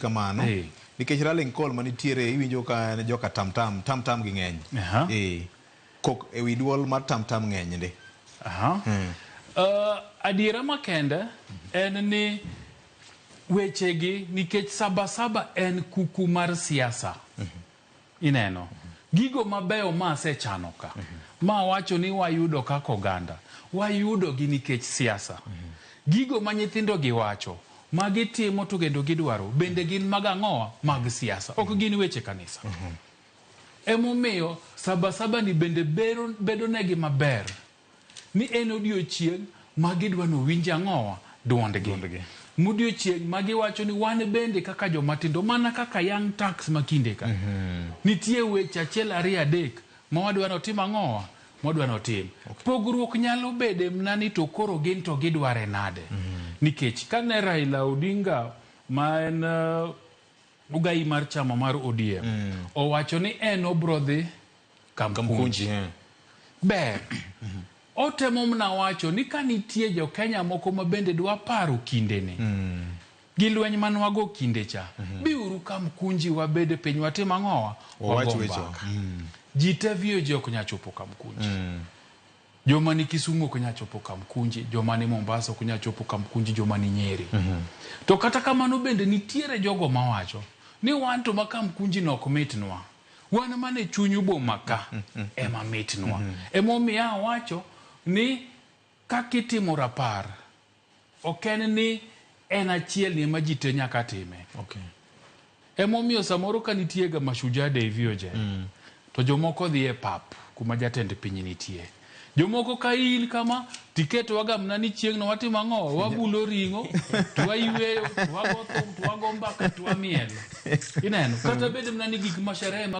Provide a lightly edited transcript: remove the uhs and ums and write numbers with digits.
Kamano. Nikech rallying call manitiere iwinjo ka en joka tam tam, tam tam gi ng'eny. Kok ewi duol mar tam tam ng'eny ndi. Adiera makende en ni wechegi nikech Sabasaba en kuku mar siasa. Ineno. Gigo mabeyo ma asechano ka, ma awacho ni wayudo kaka oganda, wayudo gi nikech siasa. Gigo ma nyithindo gi wacho, ma gitimo to kendo gidwaro, bende gin mag ang'owa? Mag siasa. Ok gin weche kanisa. Emomiyo Sabasaba ni bende bedo negi maber ni en odiochieng' ma gidwa ni owinj ang'owa? Duondgi. Duondgi. Modiochieng' ma giwacho ni wan bende kaka jomatindo, mana kaka young tax ma kinde ka. Nitie weche achiel ariyo adek ma wadwa ni otim ang'owa? Mwadwa ni otim. Pogruok nyalo bede mna ni to koro gin to gidware nade. Nikech kane Raila Odinga ma en ogai mar chama mar ODM owacho ni en obro dhi Kamkunji. Ber. Otemo mna wacho ni ka nitie jo Kenya moko ma bende dwa paro kindene gi lweny manwago kinde cha, biuru Kamkunji wabed piny watim ang'owa? Wawach Wago weche. mbaka. Ji te VOG ok nyal chopo Kamkunji. Joma ni Kisumu ok nyal chopo Kamkunji, joma ni Mombasa ok nyal chopo Kamkunji, joma ni Nyeri. To kata kamano bende nitiere jogo mawacho ni wan to ma Kamkunji no ok mitnwa. Wan mana e chuny boma ka ema mitnwa. Emomiyo awacho ni kaka itimo rapar ok en ni en achiel ni ema ji te nyaka time. Emomiyo samoro ka nitie ga Mashujaa Day VOJ, to jomoko dhi e pap kuma jatend piny nitie. Jomoko ka in kama tiketowa ga mana ni chieng'no watimo ang'o? Wabulo ring'o, to wayweyo, to wago thum, to wago mbaka, to wamiel. Ineno? Kata bed mana ni gik ma sherehe ma